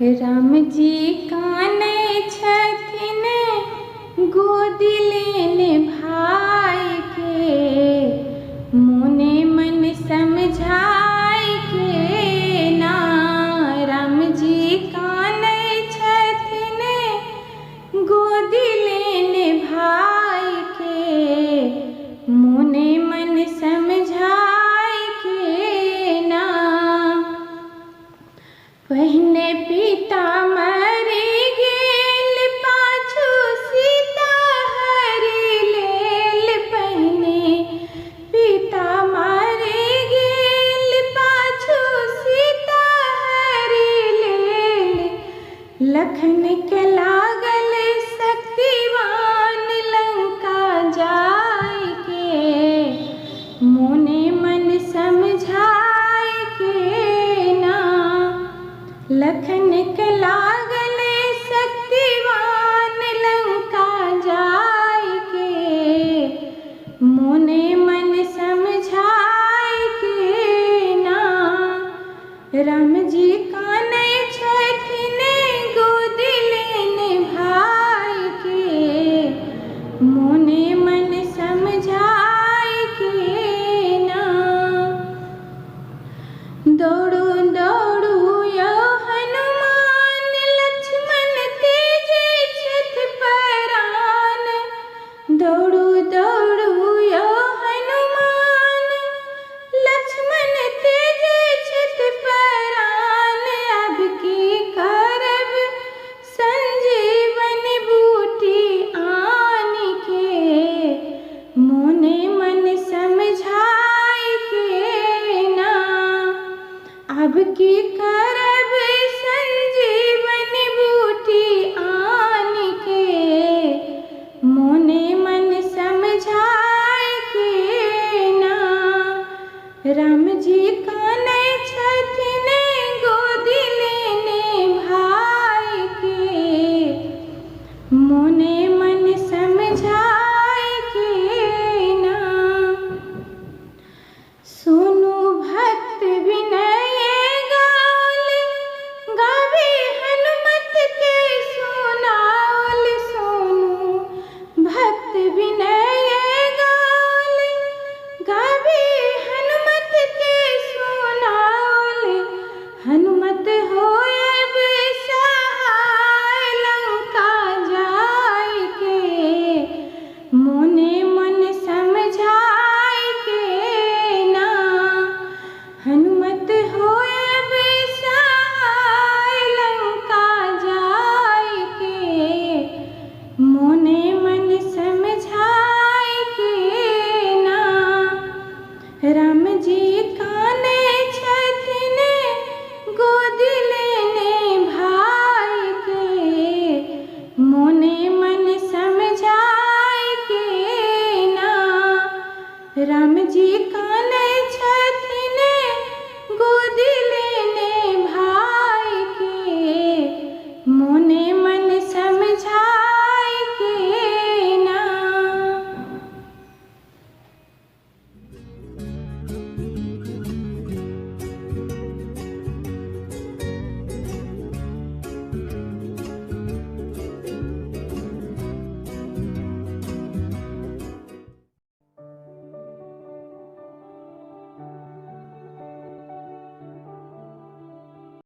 राम जी कानै छथिन गोदी लेने भाई के, मोने मन समझाय के ना। राम जी कानै छथिन गोदी लेने भाई के, मोने मन समझाय के ना। पहिने पिता मरि गेल पाछू सीता हरि लेल, पहिने पिता मरि गेल पाछू सीता हरि लेल। लखन के लागल शक्तिवान लंका जाय के, मोने मन समझाय के ना। लखन के लागल शक्तिवान लंका जाय के, मोने मन समझाय के ना। राम जी कानै छथिन गोदी लेने भाई के, मोने मन समझाय के ना। दौड़ू दौड़ू यौ हनुमान लक्ष्मण तेजै छथि परान, दौड़ू दौड़ू यौ हनुमान लक्ष्मण तेजै छथि परान। अब की करब संजीवन बूटी आन के, मोने मन समझाय के ना। अब की करब संजीवन बूटी आन के, मोने मन समझाय के ना। राम जी कानै छथिन गोदी लेने भाई के, मोने मन समझाय के ना। सुनु भक्त विनय गाओल, गावे हनुमत के सुनाओल। सोनू भक्त विनय गाओल, गावे हनुमत के सुनाओल। हनुमत होए